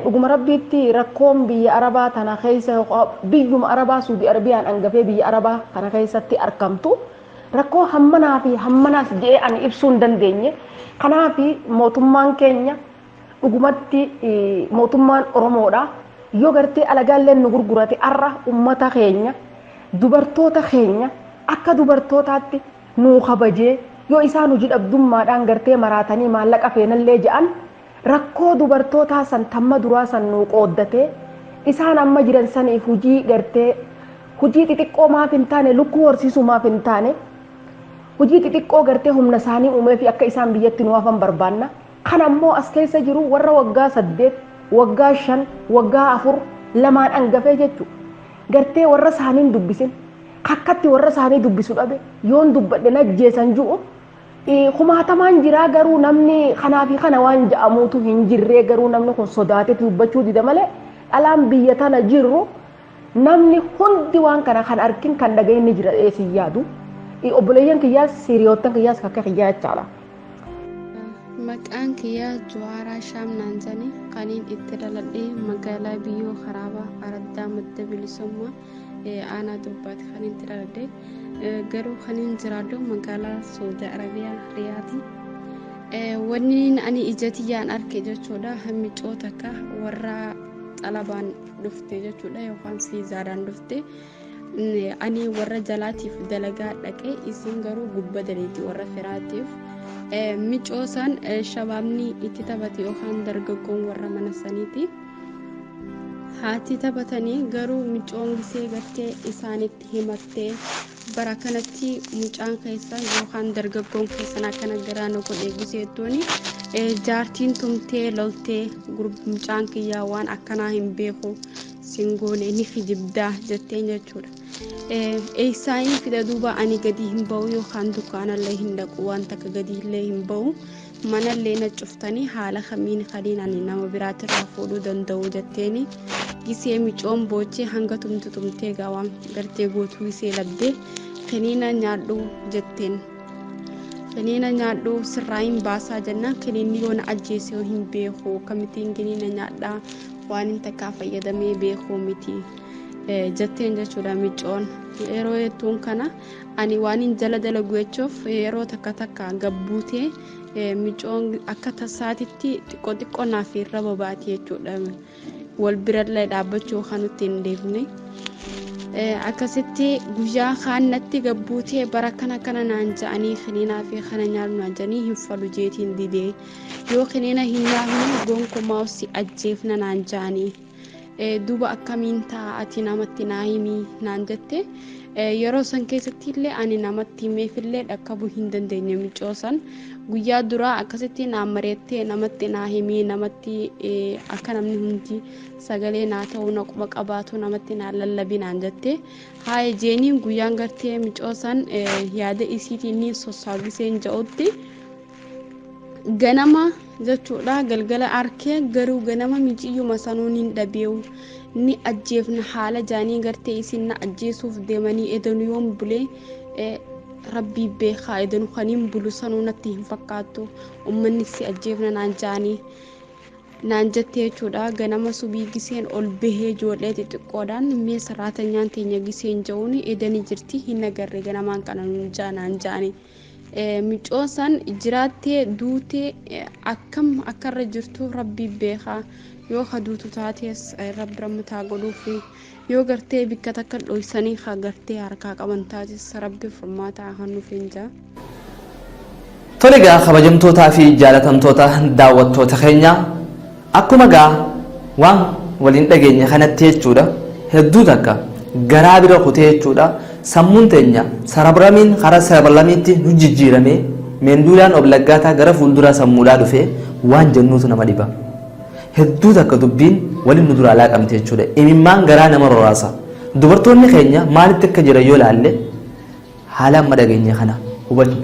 Dhuguma Rabbiitti rakkoon biyya Arabaa tana keessa, biyyuma Arabaa Suudi Arabiyaan hangafee biyya Arabaa kana keessatti argamtu, rakkoo hammanaa fi hammanaas jedhee ani ibsuu hin dandeenye. Kanaaf mootummaan keenya dhugumatti mootummaan Oromoodha. Yoo gartee alagaalleen nu gurgurate, arra ummata keenya, dubartoota keenya akka dubartootaatti nuu kabajee, yoo isaan hojii dhabdummaadhaan gartee maraatanii maallaqa feenallee jedhan, rakkoo dubartootaa san tamma duraa san nuu qooddatee, isaan amma jiran saniif hojii gartee hojii xixiqqoo maaf hin taane, lukkuu horsiisuu maaf hin taane, hojii xixiqqoo gartee humna isaanii uumee fi akka isaan biyyatti nu hafan barbaanna. Kan ammoo as keessa jiru warra waggaa 8, waggaa 5, waggaa 4 lamaan hangafee jechuudha. Gartee warra isaanii dubbisin, kakkatti warra isaanii dubbisu dhabe, yoon dubbadhe najjeesan ju'u kumaatamaan jiraa. Garuu namni kanaa fi kana waan ja'amuutu hin jirree, garuu namni kun sodaatee dubbachuu dida malee, dhalaan biyya tana jirru namni hundi waan kana kan arkin kan dhagahin ni jira eesin yaadu. Obboleeyyan kiyyaas hiriyoottan kiyyaas akka kiyyaa jechaadha. Maqaan kiyyaa Juwaaraa Shaam Naanjanii, kaniin itti dhaladhee magaalaa Biyyoo Karaabaa, Araddaa Madda Bilisummaa, aanaa Dubbaati kan itti dhaladhee, garuu kaniin jiraadhu magaalaa Saudi Arabiyaa, Riyaati. Wanni ani ija tiyyaan arge jechuudha, miccoo takka warra xalabaan dhufte jechuudha, yookaan fiizaadhaan dhufte. Ani warra jalaatiif dalagaa dhaqe, isin garuu gubba daleeti warra firaatiif. Micoo san shabaabni itti taphate yookaan dargaggoon warra mana saniiti. Haati taphatanii, garuu micoon gisee gartee isaanitti himattee, bara kanatti mucaan keessan yookaan dargaggoon keessan akkana garaa nu godhe giseettuuni, jaartiin tumtee loltee, mucaan kiyyaa waan akkanaa hin beeku, singoone, ni kijibdaa jetteen jechuudha. Eessaayin fida duuba? Ani gadi hin ba'u yookaan dukkaanallee hin dhaqu, waan takka gadi illee hin ba'u, manallee na cuftanii, haala kamiin kaniin ani nama biraatirraa fuudhuu danda'u jetteeni. Gisee micoon boochee hanga tumtu tumtee gaawaan gartee gootuu gisee labdee, kiniina nyaadhu jetteen. Kiniina nyaadhu sirraa hin baasaa jennaan, kiniinni yoo na ajjeese hin beeku, akkamittiin kiniina nyaadhaa, waan hin takkaa fayyadamee beekuu miti jetteen jechuudha micoon. Yeroo jettuun kana ani waan hin jala dalagu jechuuf, yeroo takka takka gabbuutee micoon akka tasaatitti xiqqoo xiqqoo naaf irra babaati jechuudha. Wal birallee dhaabbachuu kan nutti hin deemne. Akkasitti guyyaa kaan natti gabbuutee, bara kana kana naan ja'anii kiniinaa fi kana nyaadhu naan ja'anii, hin falu jeetiin didee, yoo kiniina hin nyaanne gonkumaa si ajjeefna naan ja'anii, duuba akkamiin ta'a, ati namatti naa himii naan jette. Yeroo san keessatti illee ani namatti himeefillee dhaqqabuu hin dandeenye. Micoo san guyyaa duraa akkasitti naan mareettee, namatti naa himii, namatti akka namni hundi sagalee naa ta'uu na quba qabaatu namatti naa lallabii naan jette. Haaya jeeniin guyyaan gartee micoo san yaada isiitiin ni sossaabiseen ja'utti ganama jechuudha. Galgala arkee, garuu ganama miciyyuma sanuun hin dhabeewu. Ni ajjeefna haala jaanii gartee isin na ajjeesuuf deemanii, edanu yoon bulee Rabbii beekaa, edanu kaniin bulu sanuu natti hin fakkaattu, ummanni si ajjeefna naan jaanii naan jettee jechuudha. Ganama subii giseen ol bahee ijoollee xixiqqoodhaan, mee sarraatanyaan teenya giseen ja'uun, edani jirti hin agarre ganamaan kana nuun ja'a naan ja'anii. Micoon san jiraattee duutee akkam akka irra jirtu rabbii beekaa. Yoo ka duutu taates rabbi rahmataa godhuufi, yoo gartee bikka takka dhoysanii ka gartee harkaa qaban taates rabbi furmaata haa kennuuf hin jaa. Tole egaa, kabajamtootaa fi jaalatamtoota daawwattoota keenya, akkuma gaa waan waliin dhageenye kanatti jechuudha, hedduu takka garaa bira kutee jechuudha. Sammuun teenya sarabramiin karaa sarabramiitti nu jijjiirame, meenduulaan oblaggaataa gara fuulduraa sammuudhaa dhufee waan jennuutu nama dhiba. Hedduu takka dubbiin waliin nu duraa laaqamte jechuudha. Imimmaan garaa nama roraasa. Dubartoonni keenya maalitti akka jiran yoo laalle, haala amma dhageenye kana hubannu.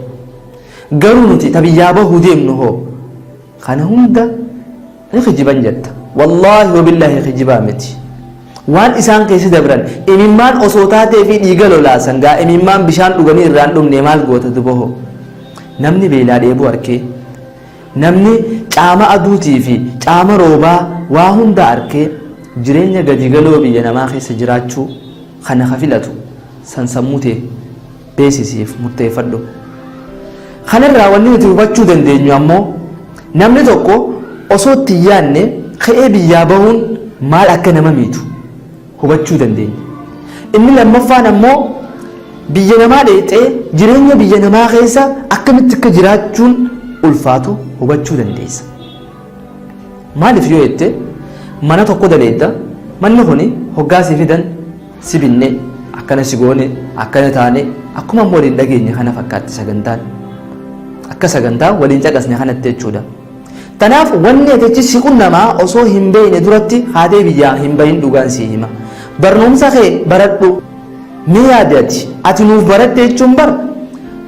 Garuu nuti ta biyyaa bahuu deemnu hoo kana hunda ni kijiban jetta. Wallaahi wabillaahi kijibaa miti. Waan isaan keessa dabran imimmaan osoo taatee fi dhiiga lolaasan gaa, imimmaan bishaan dhuganii irraan dhumne maal goota dubohoo. Namni beelaa dheebuu arkee, namni caama aduutii fi caama roobaa waa hunda arkee, jireenya gadi galoo biyya namaa keessa jiraachuu kana ka filatu san sammuu tee beesisiif murteeffadhu. Kanarraa wanni nuti hubachuu dandeenyu ammoo, namni tokko osoo itti hin yaadne ka'ee biyyaa bahuun maal akka nama miitu hubachuu dandeenya. Inni lammaffaan ammoo, biyya namaa dheexee jireenya biyya namaa keessa akkamitti akka jiraachuun ulfaatu hubachuu dandeessa. Maaliif yoo jette, mana tokko daleedda, manni kuni hoggaa si fidan si binne, akkana si goone, akkana taane, akkuma amma waliin dhageenye kana fakkaatti sagantaan. Akka sagantaa waliin caqasne kanatti jechuudha. Tanaaf wanni ati achi si qunnamaa osoo hin beekne duratti haatee biyyaa hin bahin, dhugaan sii hima. Barnoomsa kee baradhu. Mee yaadi, ati nuuf baratte jechuun bar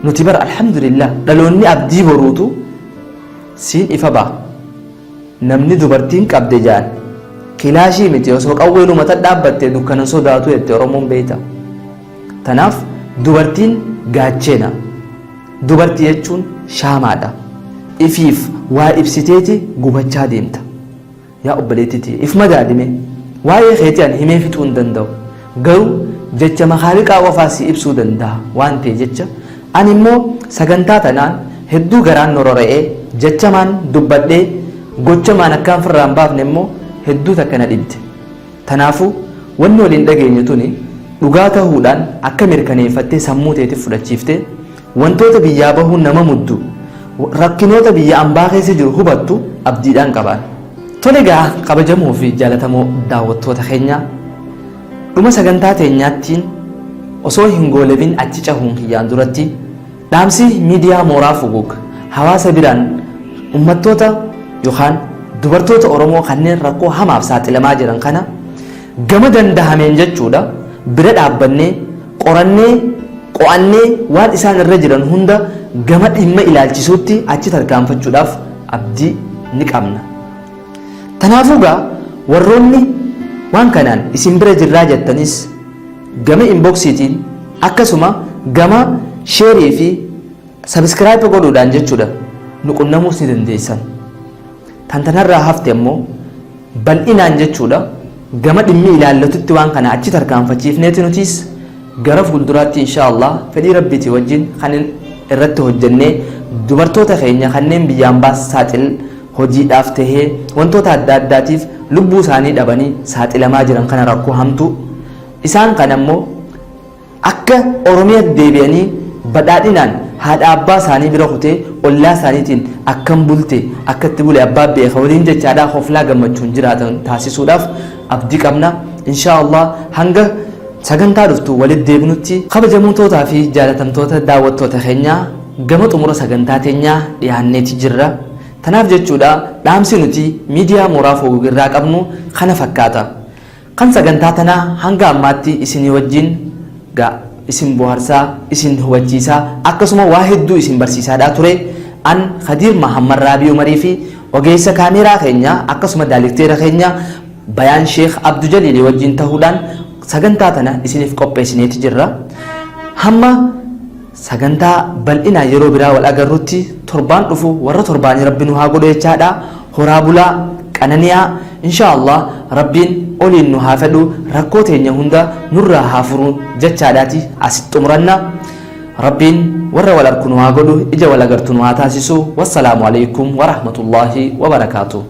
nuti bar, alhamdulillah, dhaloonni abdii boruutu siin ifa ba'a. Namni dubartiin qabde jaan kilaashii miti, osoo qawween mata dhaabbatte dukkanan sodaatu jette Oromoon, beeyta. Tanaaf dubartiin gaacheena. Dubartii jechuun shaamaadha. Ifiif waa ibsiteeti gubachaa deemta. Yaa obboleettitii, if madaalime. Waa'ee keetii ani himee fixuu hin danda'u. Garuu jecha makaaliqaa qofaa si ibsuu danda'a waan ta'e jecha, ani immoo sagantaa tanaan hedduu garaan norora'ee jechamaan dubbadhee gochamaan akkaan firraa hin baafne immoo hedduu takka na dhibde. Tanaafuu wanni waliin dhageenye tuni dhugaa tahuudhaan akka mirkaneeffattee sammuu teetiif fudhachiiftee, wantoota biyyaa bahuun nama muddu, rakkinoota biyya ambaa keessa jiru hubattu abdiidhaan qabaan. Tole egaa, kabajamoo fi jaalatamoo daawwattoota keenya, dhuma sagantaa teenyaattiin osoo hin goolabin achi cahuun kiyyaan duratti, dhaamsi miidiyaa Mooraa Fugug hawaasa biraan ummattoota yookaan dubartoota Oromoo kanneen rakkoo hamaaf saaxilamaa jiran kana gama dandahameen jechuudha bira dhaabbannee, qorannee, qo'annee, waan isaan irra jiran hunda gama dhimma ilaalchisuutti achi tarkaanfachuudhaaf abdii ni qabna. Tanaafuu gaa warroonni waan kanaan isin bira jirraa jettanis gama inboxiitiin, akkasuma gama share fi subscribe godhuudhaan jechuudha nu qunnamuus ni dandeessan. Tan tanarraa hafte ammoo bal'inaan jechuudha gama dhimmi ilaallatutti waan kana achi tarkaanfachiifneeti nutis gara fuulduraatti insha Allah fedhii rabbiitii wajjin kan irratti hojjennee, dubartoota keenya kanneen biyyaan baas saaxil hojiidhaaf tahee wantoota adda addaatiif lubbuu isaanii dhabanii saaxilamaa jiran kana, rakkoo hamtuu isaan kana immoo akka Oromiyaatti deebi'anii badhaadhinaan haadha abbaa isaanii bira kutee, ollaa isaaniitiin akkam bulte, akka itti bule abbaa beeka waliin jechaadhaa hoflaa gammachuun jiraatan taasisuudhaaf abdii qabna. Insha Allah hanga sagantaa dhuftu walitti deebinutti, kabajamtootaa fi jaalatamtoota daawwattoota keenyaa, gama xumura sagantaa teenyaa dhiyaanneeti jirra. Tanaaf jechuudha dhaamsi nuti miidiyaa Mooraa Foogug irraa qabnu kana fakkaata. Kan sagantaa tanaa hanga ammaatti isinii wajjin gaa isin bohaarsaa, isin hubachiisaa, akkasuma waa hedduu isin barsiisaadhaa ture an Khadiir Mahammad Raabii Umarii fi ogeessa kaameeraa keenya akkasuma daalikteera keenya Bayaan Sheekh Abdu Jaliilii wajjin tahuudhaan sagantaa tana isiniif qopheessineeti jirra. Hamma sagantaa bal'inaan yeroo biraa wal agarrutti, torbaan dhufu warra torbaanii rabbi nu haa godhu jechaadha. Horaa bulaa, qananiyaa. Insha Allah rabbiin oliin nu haa fedhu, rakkoo teenya hunda nurraa haa furu jechaadhaati asitti xumuranna. Rabbiin warra wal arku nu haa godhu, ija wal agartu nu haa taasisu. Wassalaamu alaikum warahmatullaahi wabarakaatuh.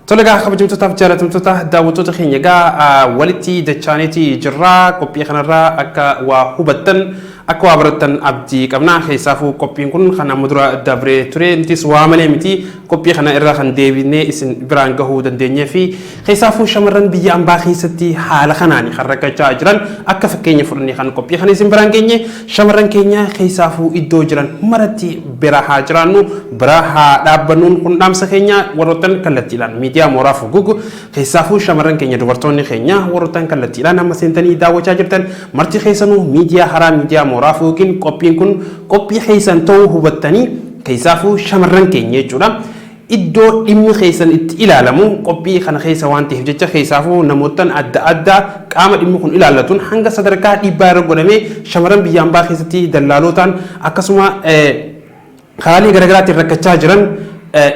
Tole egaa kabajamtootaaf jaalatamtoota daawwattoota keenya egaa walitti dachaaneeti jirra. Qophii kanarraa akka waa hubattan akka waa barattan abdii qabna. Keessaafuu qophiin kun kan amma dura dabree ture nutis waa malee miti qophii kana irra kan deebinee isin biraan gahuu dandeenyee fi keessaafuu shamarran biyya ambaa keessatti haala kanaan kan rakkachaa jiran akka fakkeenya fudhannee kan qophii kana isin biraan geenye. Shamarran keenya keessaafuu iddoo jiran maratti bira haa jiraannu, bira haa dhaabbannuun kun dhaamsa keenya. Warroottan kallattiidhaan miidiyaa mooraa fugugu, keessaafuu shamarran keenya, dubartoonni keenya warroottan kallattiidhaan amma seentanii daawwachaa jirtan marti keessanuu miidiyaa haraa miidiyaa mooraa fugugiin qophiin kun qophii keessan ta'uu hubattanii, keessaafuu shamarran keenya jechuudha. Iddoo dhimmi keessan itti ilaalamu qophii kana keessa waan ta'eef jecha, keessaafuu namoottan adda addaa qaama dhimmi kun ilaallatuun hanga sadarkaa dhiibbaa irra godhamee shamarran biyya ambaa keessatti dallaalootaan akkasuma karaalee garaagaraatiin rakkachaa jiran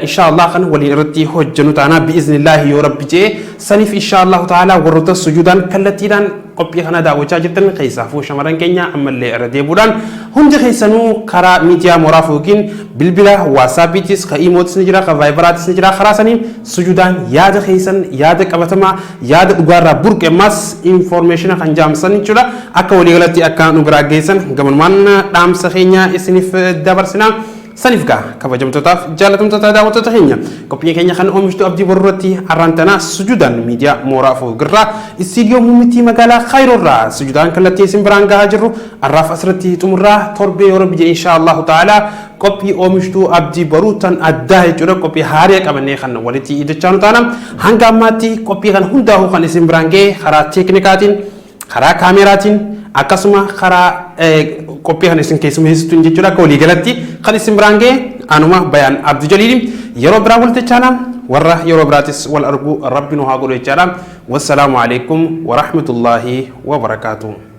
insha Allah kan waliin irratti hojjennu taana bi'iznillaahi yoo Rabbi je'e. Saniif insha Allahu ta'ala warroota sujuudaan kallattiidhaan qophii kana daawwachaa jirtan, keessaafuu shamarran keenya, ammallee irra deebuudhaan hundi keessanuu karaa miidiyaa mooraa fuugiin bilbila WhatsAppiitis, ka Imootis ni jira, ka Viberaatis ni jira, karaa saniin sujuudaan yaada keessan, yaada qabatamaa, yaada dhugaarraa burqe, ammaas information kan jaamsan jechuudha, akka waliigalatti akka nu biraa geessan gamanumaan dhaamsa keenya isiniif dabarsina. Saniif gaa kabajamtootaaf jaalatamtoota daawwattoota keenya, qophii keenya kan oomishtuu Abdii Boruu irratti har'aan tana sujuudaan miidiyaa mooraa fuugirraa istiidiyoo muummittii magaalaa Kaayiroorraa sujuudaan kallattii isin biraan gahaa jirru har'aaf asirratti xumurraa. Torbee yoo Rabbi jedhe insha Allahu ta'ala qophii oomishtuu Abdii Boruu tan addaa jechuudha, qophii haaraa qabannee kan walitti idachaanu taana. Hanga ammaatti qophii kan hundaa'u kan isin biraan ga'e karaa teeknikaatiin, karaa kaameraatiin, akkasuma karaa qophii kan isin keessummeessituun jechuudha, akka waliigalatti kan isin biraan ga'e anuma Bayaan Abdii Jaliili. Yeroo biraa walitti chaana, warra yeroo biraatis wal argu Rabbi nu haa godhu jechaadha. Wassalaamu alaikum warahmatullaahi wabarakaatuh.